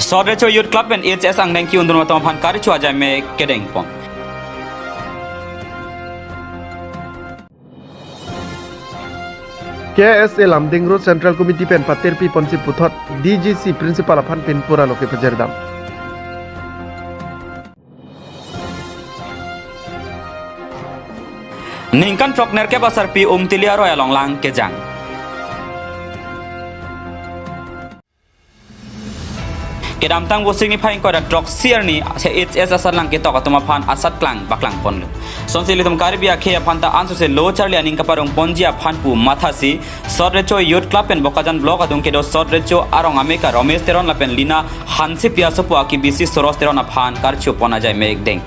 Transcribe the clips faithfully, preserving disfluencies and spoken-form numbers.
Sot Recho Youth Club pen H S angdeng ki-undun atum aphan karcho ajai me kedeng pon. K S A Lumding Road Central Committee pen paterpi ponsi puthot D G C Principal aphan pen pura loke pajar dam. Ningkan throk nerkep asarpi Umtili aroi along lang kejang. Kedamtang Vosik niphai ingkoi ra throksi arni H S asat lang ketok atum aphan asat klang paklang ponlo. Sonsi ilitum Karbi akhei aphan ta ansose lo charli aning kaparong ponji aphan pu mathasi Sot Recho Youth Club pen Bokajan Block adung kedo Sot Recho arong ameka Romesh Teron lapen Lina Hansepi asopo akibisi Soros Teron aphan karcho pon ajai me kedeng.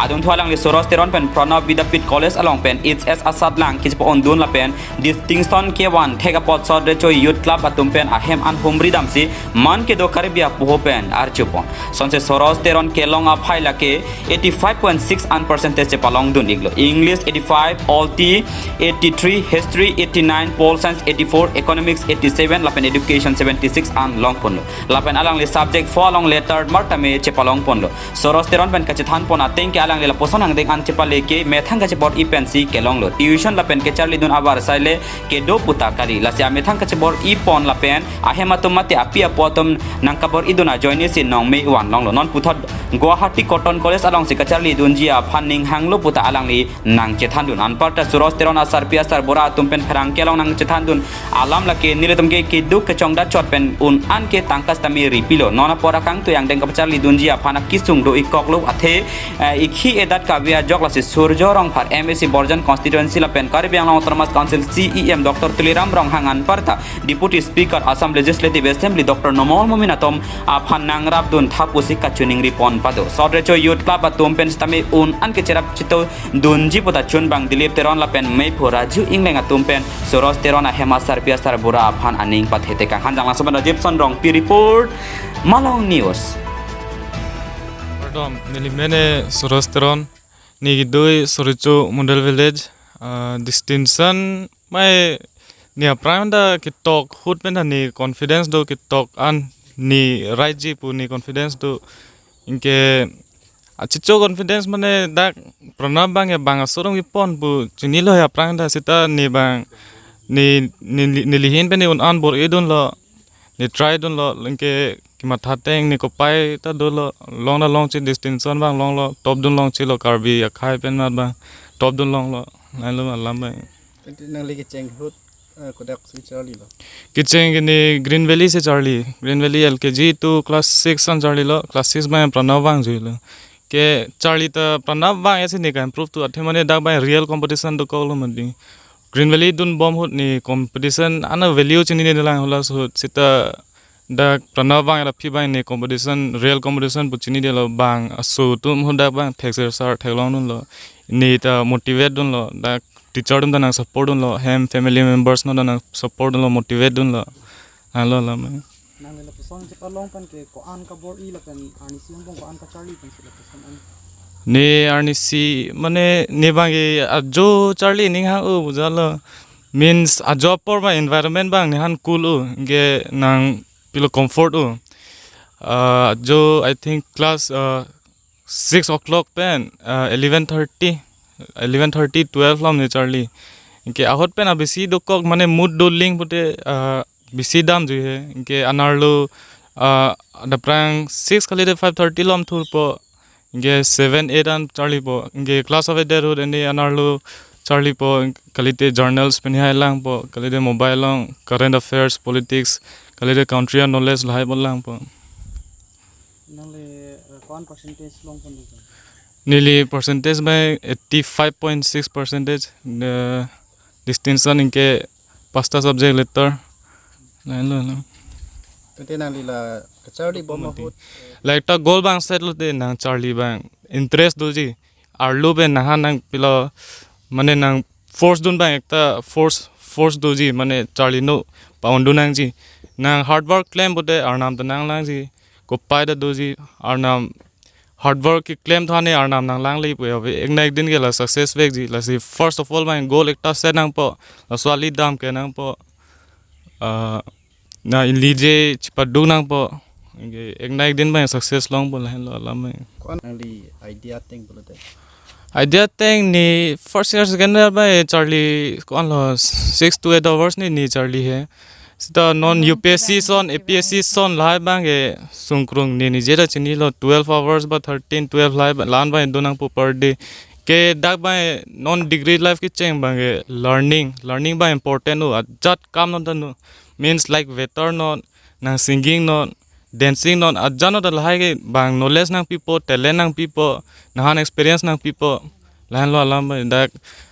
Adunthu alangli Soros Teron pen Pranab Vidyapith College along pen H S asat lang kechepa-undun lapen distinction kevan thek apot Sot Recho Youth Club atum pen ahem an humri damsi man kedo Karbi apoho pen archo pon. Sonse Soros Teron kelong aphai lake eighty-five point six an percentage chepalongdun iklo. English eighty-five, Polity eighty-three, History eighty-nine, Pol Science eighty-four, Economics eighty-seven lapen Education seventy-six an long ponlo. Lapen alangli subject four along letter mark tame chepalong ponlo. Soros Teron pen kachethan pon ateng ke alangli lapuson angdeng an chepale ke methang kachebor-i pensi kelonglo. Tuition lapen kecharlidun abar saile kedo puta kali. Lasi amethang kachebor-i pon lapen ahem atum mate api apo atum nangkabor-idun ajoinesi nongme vanlonglo. Non puthot Guwahati Cotton College alongsi kacharlidunji aphan ning hanglo puta alangli nangchethandun. Anparta Soros Teron asarpi asarbura atum pen pherangke along nangchethandun alam lake nelitum ke keduk kechongdat chot pen un-an ke tangka sitame ripilo. Non apor akangtui angdeng kapacharlidunji aphan akisung do-ikkoklo athe, eh, ikhi edat kave ajok lasi Surjo Rongphar M A C Borjan constituency lapen Karbi Anglong Autonomous Council C E M Doctor Tuliram Ronghang anparta Deputy Speaker Assam Legislative Assembly Doctor Numal Momin atum aphan nangrapdun tha pusi kachiningri pon pado. Sot Recho Youth Club atum pen sitame un-an kecherap chito dunji puta chunbang Dilip Teron lapen meiphu Raju Ingleng atum pen Soros Teron ahem asarpi asarbura aphan aning pathetekang. Hanjanglangso pen Rajibson Rongpi report, Malong News. Kardom, neli mene Soros Teron, ne kedoi Sot Recho Model Village, ah, distinction mai ne aphrang ta ketok ahut pen ta ne confidence do ketok an ne raiji pu ne confidence do. Anke achicho confidence mane dak Pranab abang ya bang asorong kepon pu chinilo ya aphrang ta seta ne bang ne, ne, neli ahin pen ne un-an bor-idunlo, ne try dunlo, anke kematha ateng ne kopai ta dolo, long ta longche, distinction abang longlo, top dun longchelo, Karbi akhei pen mat abang top dun longlo, lailo alam abang. Tadi nangli kecheng ahut, eh, kodaksi charlilo? Kecheng ke ne Green Valley si charli. Green Valley L K G to class six an charlilo. Class six abang Pranab abang juilo. Kecharli ta Pranab abang esi ne ka-improve tu athe mane dak abang real competition dokoklo mati. Green Valley dunbom ahut ne competition ana value chinine lang halaso ahut seta dak Pranab abang ela aphi abang ne competition, real competition pu chinidelo, bang aso atum ahut dak abang thekser sar theklongdunlo. Ne ta motivate dunlo, dak teacher atum ta nangsupport dunlo, hem family members no ta nangsupport dunlo, motivate dunlo. Alo alam. Nangli lapuson chepalong pen ke ko-an kabor-i lapen arnisi angbong ko-an kacharli pensi lapuson an? Ne arnisi mane ne abang ke ajo charli ning hang-o pu jalo. Means ajo apor abang environment abang ne han cool-o, anke nangpilo comfort-o. Ah, ajo, I think class, ah, six o'clock pen, ah, eleven thirty, eleven thirty, twelve alom ne charli. Anke ahut pen abisi dokok mane mood doling pute, ah, bisi damjuihe. Anke anerlo, ah, daprang six kalite five thirty alom thurpo. Anke seven, eight an charlipo. Anke class of eight ahut ene anerlo charlipo. Kalite journals pen hai langpo. Kalite mobile along current affairs, politics, kalite country a-knowledge lahaipo langpo. Nangli, eh, ko-an percentage long pon di? Neli percentage abang eighty-five point six percentage, eh, distinction anke pasta subject letter. Lailo, lailo. Tadi nangli la kacharlibom ahut, eh, la ekta goal abang set lote nangcharli abang interest doji. Arlo pen nanghan nangpilo mane nang force dun abang ekta force, force doji mane charli no pa-undun nangji. Nang hard work klem pute arnam ta nanglangji. Kopai ta doji, arnam hard work keklem thane arnam nanglanglepo ave. Ek na ek din ke la success vekji. Lasi first of all abang goal ekta set nangpo. Laso ali dam ke nangpo. Ah, na ili je chepaduk nangpo. Anke ek na ek din abang success longpo lahenlo alam abang. Ko-an nangli idea ateng pulote? Idea ateng ne first year, second year abang charli ko-anlo six to eight hours ne ne charli he. Seta non U P S C ason, A P S C ason lahai abangke sungkrung ne nije ta chinilo, twelve hours ba thirteen, twelve lahai abang, la-an abang do nangpo per day. Ke dak abang non degree life kecheng abangke learning, learning abang important o, ajat kam non ta no. Means like waiter non, nang singing non, dancing non, ajat non ta lahai ke abang knowledge nangpipo, talent nangpipo, nanghan experience nangpipo. Lahenlo alam abang dak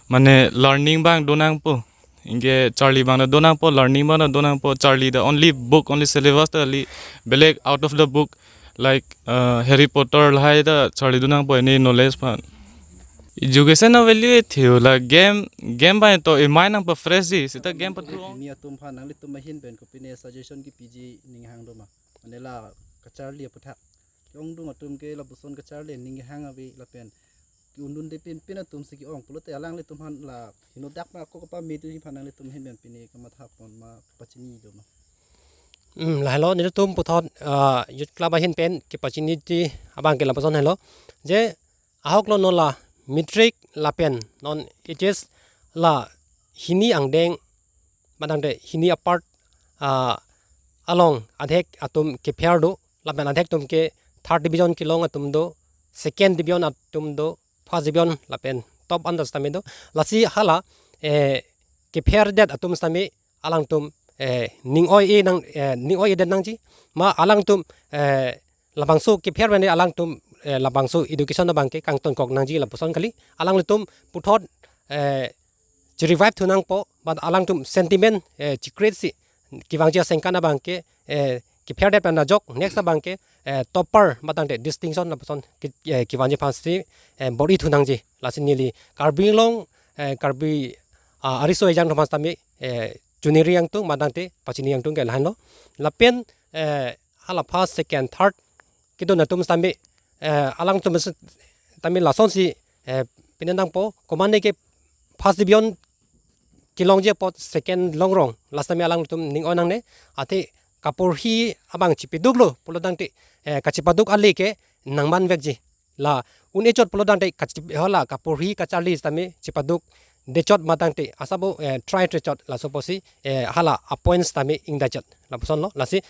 mane learning abang do nangpo. Anke charli abang ta do nangpo, learning abang ta do nangpo, charli the only book, only syllabus ta kali, belek out of the book, like, uh, Harry Potter lahai ta charli do nangpo, any knowledge aphan. Education a value e thio la game, game abang to imai nangpa fresh ji, seta game pathu ong. Pini atum aphan nanglitum ahin pen kopine suggestion kipiji ning hang do ma? Mane la kacharli aputhak. Ke-ongdung atum ke lapuson kacharli ning hang ave lapen ke-undunde pinpin atum si ke-ong pulote alanglitum aphan la henodak ma ako kepame tu aphan nanglitum ahin pen pine kamathapon ma, pachini do ma? Hmm, lahelo nelitum puthot, ah, youth club ahin pen kepachiniji abangke lapuson helo. Je ahoklo non la matric lapen non H S la hini angdeng, madang te hini apart, ah, along adhek atum kepher do, lapen adhek atum ke third division kelong atum do, second division atum do, first division lapen top an ta sitame do. Lasi hala, eh, kepherdet atum sitame alangtum, eh, ning-oi-e nang, eh, ning-oi-edet nangji. Ma alangtum, eh, labangso kepher mane alangtum, eh, labangso education abangke kangtonkok nangji lapuson kali. Alanglitum puthot, eh, chi-revive thu nangpo, but alangtum sentiment, eh, chi-create si kevangji asengkan abangke, eh, kepherdet pen ajok, next abangke, eh, topper madang te distinction lapuson ke, eh, kevangji aphan si, eh, bor-i thu nangji. Lasi neli Karbi Anglong, eh, Karbi, ah, ariso ejang atum aphan sitame, eh, choningri ingtung madang te pachini ingtung ke lahenlo. Lapen, eh, hala first, second, third kedun atum sitame, eh, alangtum sitame lasonsi, eh, pine nangpo, komane ke first division kelongji apot second longrong, la sitame alangtum ning-oi nangne, athe kaporhi abang chipeduklo pulo tangte, eh, kachipaduk ale ke nangmanvekji. La un-e chot pulo tangte kachi-, hala kaporhi kacharli sitame chipadukde chot ma tangte asabo, eh, try tre chot laso apotsi, eh, hala a-point sitame ingdai chot. Lapusonlo, lasi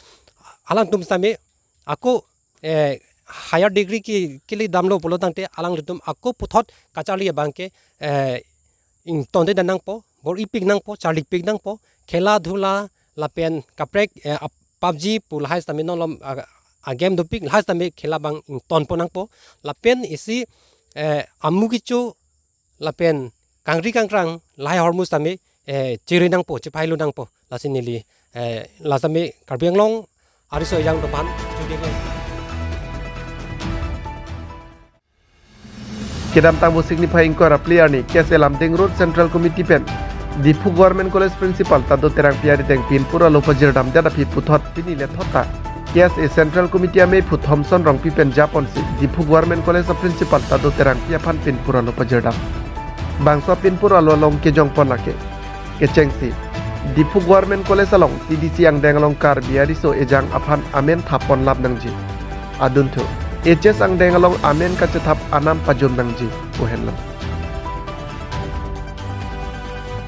alangtum sitame ako, eh, higher degree ke, kele damlo pulo tangte alanglitum ako puthot kacharli abangke, eh, ingtonde nangpo, bor-ipik nangpo, charlipik nangpo, khela dhula lapen kaprek, eh, ap-, PUBG pu lahai sitame non alom, ah, a-game dopik lahai sitame khela abang ingtonpo nangpo. Lapen isi, eh, amu kecho lapen kangri kangkrang lahai ahormu sitame, eh, chiri nangpo, chipahailu nangpo. Lasi neli, eh, la sitame Karbi Anglong ariso ejang atum aphan chudilo. Kedamtang Vosik niphai ingkoi ra phli arni K S A Lumding Road Central Committee pen Diphu Government College Principal Tado Terangpi arideng pinpur alo pajirdamdet aphi puthot pini lethot ta K S A Central Committee ameiphu Thomson Rongpi pen japonsi Diphu Government College a-Principal Tado Terangpi aphan pinpur alo pajirdam. Bangso pinpur alo along kejongpon lake kechengsi Diphu Government College along T D C angdeng along Karbi ariso ejang aphan amen thapponlap nangji. Adunthu H S angdeng along amen kachethap anam pajum nangji pu henlo.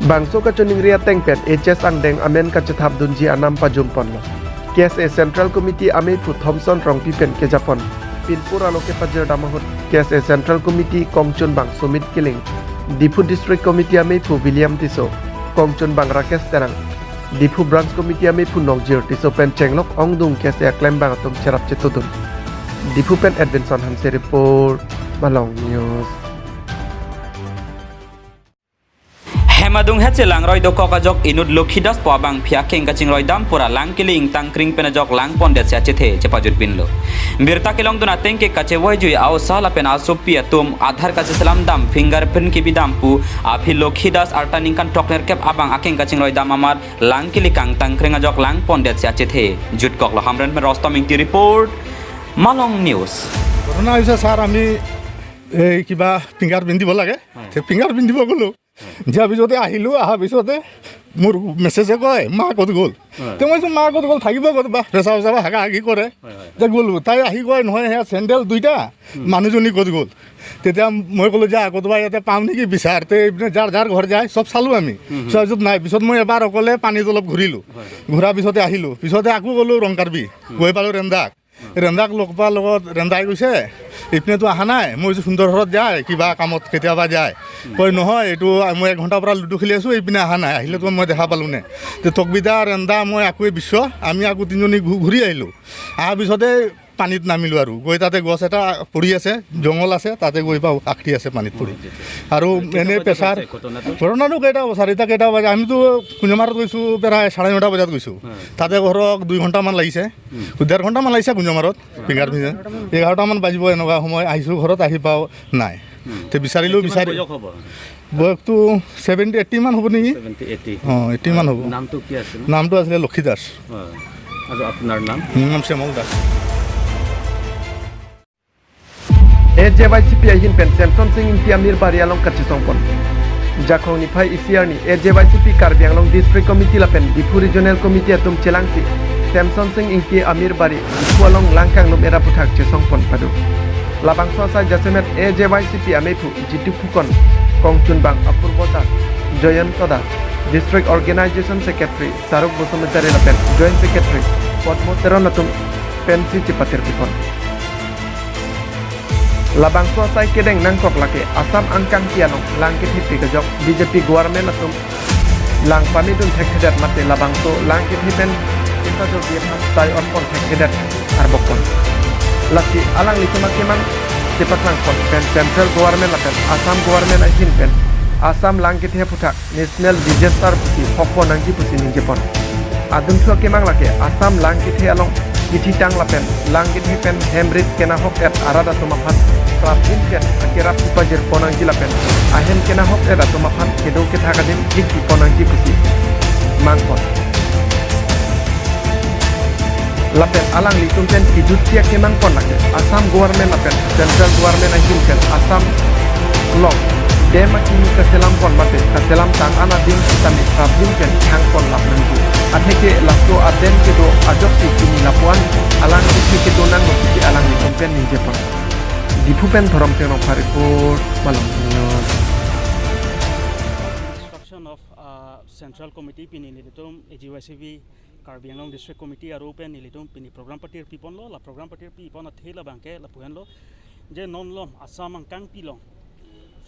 Bangso kachoningri ateng pen H S angdeng amen kachethap dunji anam pajumponlo. K S A Central Committee ameiphu Thomson Rongpi pen kejapon pinpur alo kepajirdam ahut K S A Central Committee kongchunbang Sumit Killing, Diphu District Committee ameiphu William Tisso, kongchunbang Rakesh Terang, Diphu Branch Committee ameiphu Nokjir Tisso pen chenglok ongdung K S A aklembang atum cherap chetudun. Diphu pen Edwinson Hanse report, Malong News. Hem adung het chelang roi dokok ajok inut Lokhidas pu abangpi akeng kachingroidam pura lang kili ingtangkring pen ajok langpondetsi achethe chepajutpinlo. Birta kelongdun ateng ke kachevoijui a-osa lapen asopi atum Aadhaar kacheselamdam, fingerprint kebidam pu aphi Lokhidas arta ningkan throknerkep abang akeng kachingroidam amat lang kili kangtangkring ajok langpondetsi achethe. Jutkoklo Hamren pen Rostom Ingti report, Malong News. ঘটনা হৈছে ছাৰ, আমি এই কিবা finger print দিব লাগে, হয়। ঠিক finger print দিব গ'লো। যোৱাৰ পিছতে আহিলোঁ, অহাৰ পিছতে মোৰ মেছেজে কয়, "মা ক'ত গ'ল?" হয়। তে মই কৈছোঁ, "মা ক'ত গ'ল? থাকিব ক'ত বা? পেচাব চেচাব হাগা হাগি কৰে।" হয়, হয়। যে গ'ল, তাই আহি কয়, "নহয়, সেয়া চেণ্ডেল দুইটা, হুম। মানুহজনী ক'ত গ'ল?" তেতিয়া মই ক'লোঁ, "যা, ক'তবা ইয়াতে পাম নেকি বিচাৰ।" তে এইপিনে যাৰ যাৰ ঘৰ যায়, চব চালোঁ আমি। হুম, হুম। চোৱাৰ পিছত নাই। পিছত মই এবাৰ অকলে পানীত অলপ ঘূৰিলোঁ। হয়, হয়। ঘূৰাৰ পিছতে আহিলোঁ। পিছতে আকৌ গ'লোঁ ৰং কাৰ্বি। হুম। গৈ পালোঁ ৰেন্দাক। ৰেন্দাক লগ পোৱাৰ লগত ৰেন্দাই কৈছে, "এইপিনেতো অহা নাই।" মই কৈছোঁ, "সুন্দৰ ঘৰত যায়, কিবা কামত কেতিয়াবা যায়।" কয়, "নহয়, এইটো মই এক ঘণ্টাৰ পৰা লুডু খেলি আছোঁ, এইপিনে অহা নাই, আহিলেতো মই দেখা পালোঁ নে।" তে তকবিদা, ৰেন্দা, মই আকৌ বিশ্ব, আমি আকৌ তিনিজনী ঘূ-, ঘূৰি আহিলোঁ। অহাৰ পিছতে পানীত নামিলোঁ আৰু গৈ তাতে গছ এটা পৰি আছে, জংঘল আছে, তাতে গৈ পাওঁ, আখটি আছে পানীত পৰি। আৰু এনে প্ৰেছাৰ। ঘটনাটো কেইটা বজাত, চাৰিটা কেইটা বজাত, আমিতো কুঞ্জমাৰত গৈছোঁ, প্ৰায় চাৰে নটা বজাত গৈছোঁ। হয়। তাতে ঘৰক দুই ঘণ্টামান লাগিছে। ডেৰ ঘণ্টামান লাগিছে কুঞ্জমাৰত, ফিংগাৰ ফিংগাৰ। এঘাৰটামান বাজিব এনেকুৱা সময় আহিছোঁ ঘৰত, আহি পাওঁ নাই। হুম। তে বিচাৰিলোঁ, এতিয়া কিমান বিচাৰি বয়স হ'ব? বয়সটো ছেভেণ্টি, এইটি মান হ'ব নেকি? ছেভেণ্টি, এইটি। অ, এইটি মান হ'ব। নামটো কি আছিল? নামটো আছিলে লক্ষী দাস। হয়। আৰু আপোনাৰ নাম? মোৰ নাম শ্যামল Das. A J Y C P ahin pen Samson Sing Ingti Amir Bari along kachesongpon. Jakhong niphai isi arni A J Y C P Karbi Anglong District Committee lapen Diphu Regional Committee atum chelangsi Samson Sing Ingti Amir Bari Diphu along lang kanglum era aphuthak chesongpon pado. Labangso asai jasemet A J Y C P amephu Jitu Phukon, kongchunbang Apurbo Das, Joyonto Das, District Organization Secretary Saruk Basumatary lapen Joint Secretary Podmo Teron atum pensi chepatir pipon. Labangso asai kedeng nangkok lake Assam angkangpi along lang kethe pi kejok B J P government atum lang pamidun thekthedet mate labangso lang kethe pen kesa jodi aphan tai orpon thekthedet arbokpon. Lasi alanglitum akemang chepaklangpon pen central government lapen Assam government ahin pen Assam lang kethe aphuthak National Disaster pusi hokpon nangji pusi ningjepon. Adunthu akemang lake Assam lang kethe along kithitang lapen lang kethe pen hem rit kenahok-et arat atum aphan prapjin pen akerap kepajirpon nangji lapen ahem kenahok-et atum aphan kedo kethak adim thik pipon nangji pusi mangpon. Lapen alanglitum pen kejutsi akemangpon lake Assam government lapen central government ahin pen Assam along dam akimi kaselampon mate kaselamtang an adim sitame prapjin pen thangpon lap nangji. Atheke laso adam kedo ajoksi pini lapuan alang kethe kedo nanglo pusi alanglitum pen ningjepon. Diphu pen Dhorom Sing Rongphar report, Malong News. Instruction of, uh, Central Committee pini nelitum A J Y C P Karbi Anglong District Committee aru pen nelitum pini program patir piponlo, la program patir pipon athe labangke lapu henlo. Je non lom Assam angkangpi along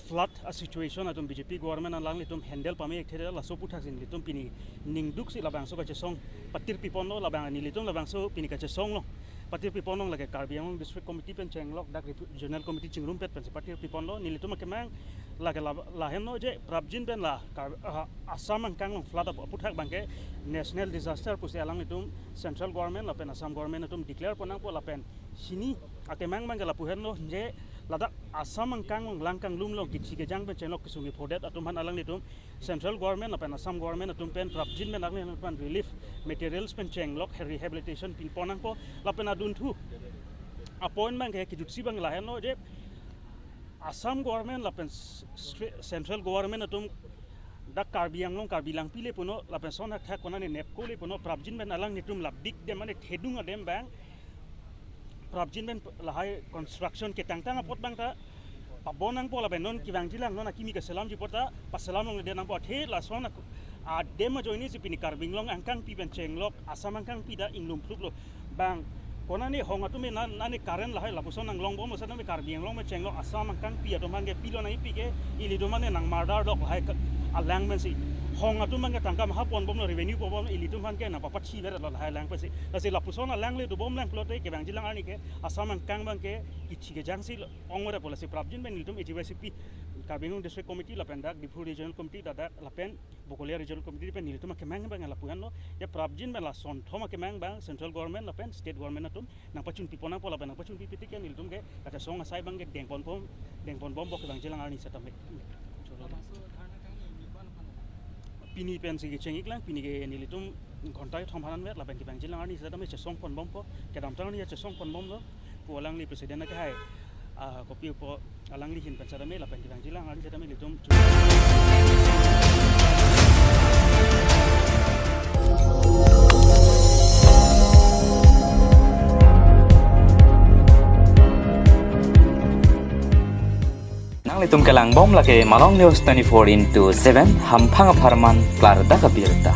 flood a situation atum B J P government alanglitum handle pame theda laso aphuthak si nelitum pini ningduksi labangso kachesong patir piponlo, labang nelitum labangso pini kachesong along patir piponlo lake Karbi Anglong District Committee pen chenglok dak Regional Committee chingrumpet pensi patir piponlo. Nelitum akemang lake la, lahenlo je prapjin pen la Kar-, ah, Assam angkang along flood ap-, aphuthak abangke national disaster pusi alanglitum central government lapen Assam government atum declare pon nangpo lapen sini akemang abangke lapu henlo je ladak Assam angkang along lang kanglum along kichi kejang pen chenglok kesung kephodet atum aphan alanglitum central government lapen Assam government atum pen prapjin pen alanglitum aphan relief materials pen chenglok rehabilitation pinpon nangpo lapen adunthu apoint abangke kejutsi abang lahenlo je Assam government lapen s-, stre-, central government atum dak Karbi Anglong, Karbi Langpi le puno lapen son hakthak konane NEEPCO le puno prapjin pen alanglitum la big dam mane thedung adam abang prapjin pen lahai construction ketangtang apot abang ta pabon nangpo lapen non kevangjilang non akimi kaselamji apot ta paselam longle nangpo athe lason ak-, adam ajoinesi pini Karbi Anglong angkangpi pen chenglok Assam angkangpi dak inglum phluklo. Bang konane hong atum e nan, nane current lahai lapuson nanglongbomlo, seta me Karbi Anglong me chenglok Assam angkangpi atum aphan ke pilo nangpi ke ilitum aphan ke nang murder dok lahai ke alang pensi. Hong atum aphan ke tangka maha ponbomlo, revenue ponbomlo, ilitum aphan ke nang papachiberet lo lahai alang pensi. Lasi lapuson alang le dobomlang pulote kevangjilang arni ke Assam angkang abangke kichi kejangsi lo ong-ore pu lasi prapjin pen ilitum A J Y C P Karbi Anglong District Committee lapen dak Diphu Regional Committee dak, dak lapen Bokolia Regional Committee pen nelitum akemang abang lapu henlo, ya prapjin pen lason thom akemang abang central government lapen state government atum nangpachun pipon nangpo lapen nangpachun pipi tik ya nelitum ke kachesong asai abangke dengponbom, dengponbompo kevangjilang arni setame. Pini pensi kecheng-iklang, pini ke nelitum ghonta kethom aphan anvet lapen kevangjilang arni setame chesongponbompo, kedamtang arni chesongponbomlo, pu alangli president ke hai Ah, kopi upo alangli ahin pen setame lapen kevangjilang, alangli setame ilitum chu- Nanglitum kelangbom lake Malong News twenty-four into seven, hamphang apharman klardak abirta.